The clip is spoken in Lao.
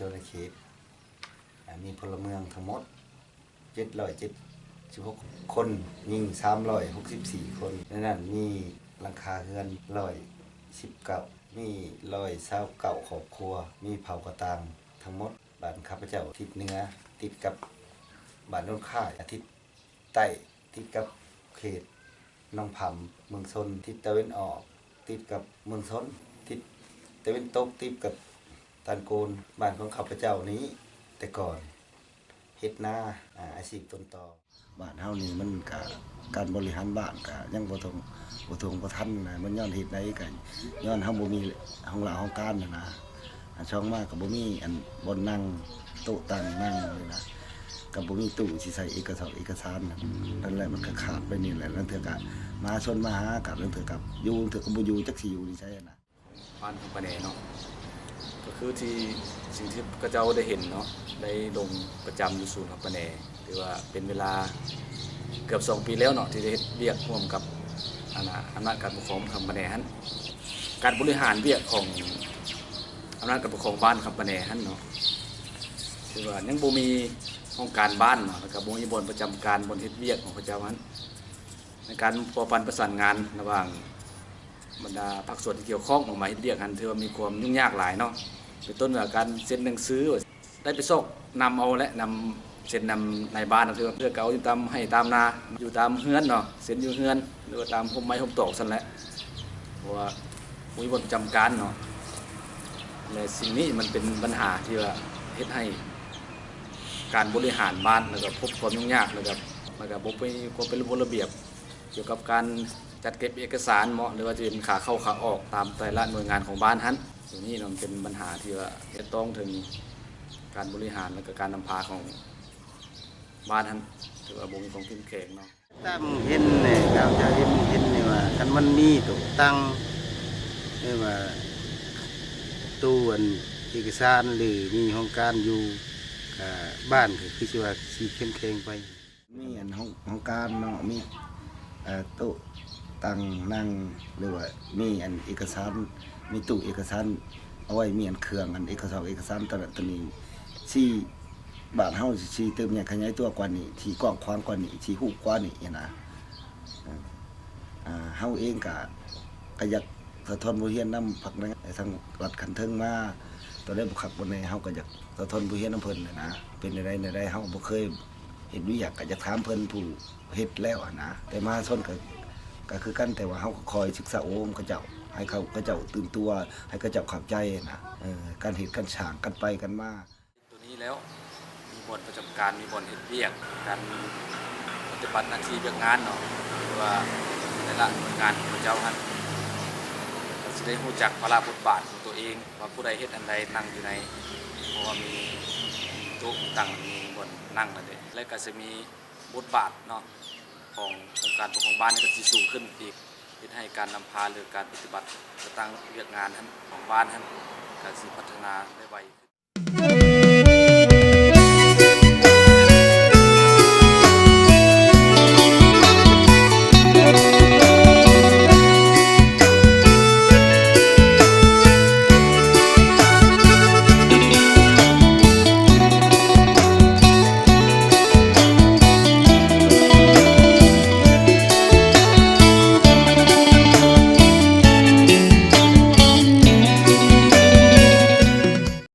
ຢູ່ໃນເຂດ ອາ ມີພົນລະເມືອງທັງໝົດ ເຈັດຮ້ອຍເຈັດສິບຫົກຄົນ, ຍິງສາມຮ້ອຍຫົກສິບສີ່ຄົນ, ໃນນັ້ນມີຫຼັງຄາເຮືອນຮ້ອຍສິບເກົ້າ, ມີຮ້ອຍຊາວເກົ້າຄອບຄົວ, ມີເຜົ່າກະຕ່າງທັງໝົດ. ບ້ານຂ້າພະເຈົ້າທິດເໜືອ ຕິດກັບບ້ານໂນນຄ້າຍ, ທິດໃຕ້ຕິດກັບເຂດໜອງຜຳ ເມືອງຊົນ, ທິດຕາເວັນອອກຕິດກັບເມືອງຊົນ, ທິດຕາເວັນຕົກຕິດກັບຕານໂກນ. ບ້ານຂອງຂ້າພະເຈົ້ານີ້ແຕ່ກ່ອນ ເຮັດນາ ອາ ອາຊີບຕົ້ນຕໍ. ບ້ານເຮົານີ້ມັນກະ ການບໍລິຫານບ້ານກະຍັງບໍ່ທົ່ງ ບໍ່ທົ່ງບໍ່ທັນນະ, ມັນຍ້ອນເຫດໃດກະຍ້ອນເຮົາບໍ່ມີຫ້ອງລາຫ້ອງການຫັ້ນນະ. ອັນສອງມາກະບໍ່ມີອັນບ່ອນນັ່ງ ໂຕະຕັ່ງນັ່ງນີ້ນະ, ກະບໍ່ມີຕູ້ຊິໃສ່ເອກະສອກເອກະສານຫັ້ນ. ນັ້ນແຫຼະ ມັນກະຂາດໄປນີ້ແຫຼະ, ລາງເທື່ອກະມະຫາຊົນມາຫາ ກະລາງເທື່ອກະຢູ່ ລາງເທື່ອກະບໍ່ຢູ່ ຈັກຊິຢູ່ທີ່ໃສຫັ້ນນະ. ບ້ານຄຳປະແນເນາະ ກໍຄືທີ່ ສິ່ງທີ່ເຂົາເຈົ້າໄດ້ເຫັນເນາະ ໄດ້ລົງປະຈຳຢູ່ສູນຄຳປະແນ ຖືວ່າເປັນເວລາເກືອບສອງປີແລ້ວເນາະ ທີ່ໄດ້ເຮັດວຽກຮ່ວມກັບ ອັນນ່າ ອຳນາດການປົກຄອງຄຳປະແນຫັ້ນ. ການບໍລິຫານວຽກຂອງອຳນາດການປົກຄອງບ້ານຄຳປະແນຫັ້ນເນາະ ຖືວ່າຍັງບໍ່ມີຫ້ອງການບ້ານເນາະ ແລ້ວກໍບໍ່ມີບ່ອນປະຈຳການ ບ່ອນເຮັດວຽກຂອງເຂົາເຈົ້າຫັ້ນ. ໃນການພົວພັນປະສານງານລະຫວ່າງ ບັນດາພາກສ່ວນທີ່ກ່ຽວຂ້ອງອອກມາເຮັດວຽກຫັ້ນ ຖືວ່າມີຄວາມຫຍຸ້ງຍາກຫຼາຍເນາະ, ເປັນຕົ້ນວ່າການເຊັນໜັງສື ໄດ້ໄປຊອກນຳເອົາແຫຼະ ນຳເຊັນນຳນາຍບ້ານ ຄືວ່າເພື່ອເອົາຢູ່ຕາມໄຮ່ຕາມນາ ຢູ່ຕາມເຮືອນເນາະ, ເຊັນຢູ່ເຮືອນ ຫຼືວ່າຕາມຮົ່ມໄມ້ຮົ່ມຕອກຊັ້ນແຫຼະ, ເພາະວ່າບໍ່ມີບ່ອນປະຈຳການເນາະ. ແລະ ສິ່ງນີ້ມັນເປັນບັນຫາທີ່ວ່າເຮັດໃຫ້ການບໍລິຫານບ້ານ ແລ້ວກໍພົບຄວາມຫຍຸ້ງຍາກ ແລ້ວກໍ ແລ້ວກໍບໍ່ມີຄວາມເປັນລະບົບລະບຽບ ກ່ຽວກັບການຈັດເກັບເອກະສານເນາະ ຫຼືວ່າຈະເປັນຂາເຂົ້າຂາອອກຕາມແຕ່ລະໜ່ວຍງານຂອງບ້ານຫັ້ນ. ໂຕນີ້ເນາະ ມັນເປັນບັນຫາທີ່ວ່າສະທ້ອນເຖິງການບໍລິຫານ ແລະກະການນຳພາຂອງບ້ານຫັ້ນ ຖືວ່າບໍ່ມີຄວາມເຂັ້ມແຂງເນາະ. ຕາມເຫັນນີ້ ຕາມຈະເຫັນ ເຫັນນີ້ວ່າ ຄັນມັນມີໂຕະຕັ່ງ ຫຼືວ່າໂຕະອັນເອກະສານ ຫຼືມີຫ້ອງການຢູ່ ກະບ້ານກະຄືຊິວ່າຊິເຂັ້ມແຂງໄປ. ມີອັນຫ້ອງ ຫ້ອງການເນາະ ມີ ເອີ ໂຕະຕັ່ງນັ່ງ ຫຼືວ່າມີອັນເອກະສານ ມີຕູ້ເອກະສານເອົາໄວ້ ມີອັນເຄື່ອງອັນເອກະສອກເອກະສານຕະນັ້ນຕະນີ້ ຊິ ບ້ານເຮົາຊິເຕີບໃຫຍ່ຂະຫຍາຍຕົວກວ່ານີ້ ຊິກວ້າງຂວາງກວ່ານີ້ ຊິຮູ້ກວ່ານີ້ຫັ້ນນະ. ເອີ ເຮົາເອງກະ ກະຢາກສະທ້ອນບົດຮຽນນຳພັກ ທາງລັດຂັ້ນເທິງມາ ໂຕໃດບໍ່ຄັກບໍ່ແນ່ ເຮົາກະຢາກສະທ້ອນບົດຮຽນນຳເພິ່ນຫັ້ນນະ. ເປັນແນວໃດແນວໃດ ເຮົາບໍ່ເຄີຍ ເຮັດວຽກກະຢາກຖາມເພິ່ນຜູ້ເຮັດແລ້ວຫັ້ນນະ ແຕ່ມະຫາຊົນກະ ກະຄືກັນ ແຕ່ວ່າເຮົາກະຄອຍສຶກສາອົບຮົມເຂົາເຈົ້າ ໃຫ້ເຂົາ ເຂົາເຈົ້າຕື່ນຕົວ ໃຫ້ເຂົາເຈົ້າເຂົ້າໃຈຫັ້ນນະ. ເອີ ການເຮັດການສ້າງ ການໄປການມາ ໂຕນີ້ແລ້ວ ມີບ່ອນປະຈຳການ ມີບ່ອນເຮັດວຽກ ການປະຕິບັດໜ້າທີ່ວຽກງານເນາະ ຫຼືວ່າແຕ່ລະໜ່ວຍງານຂອງເຂົາເຈົ້າຫັ້ນ ກະຊິໄດ້ຮູ້ຈັກພາລະບົດບາດຂອງໂຕເອງ ວ່າຜູ້ໃດເຮັດອັນໃດ ນັ່ງຢູ່ໃນ ເພາະວ່າມີໂຕະມີຕັ່ງ ມີບ່ອນນັ່ງນັ້ນເດ ແລະກະຊິມີ ບົດບາດເນາະ ຂອງອົງການປົກຄອງບ້ານນີ້ກະຊິສູງຂຶ້ນອີກ ເຮັດໃຫ້ການນຳພາ ຫຼືການປະຕິບັດຈັດຕັ້ງວຽກງານຫັ້ນ ຂອງບ້ານຫັ້ນ ກະຊິພັດທະນາໄດ້ໄວ.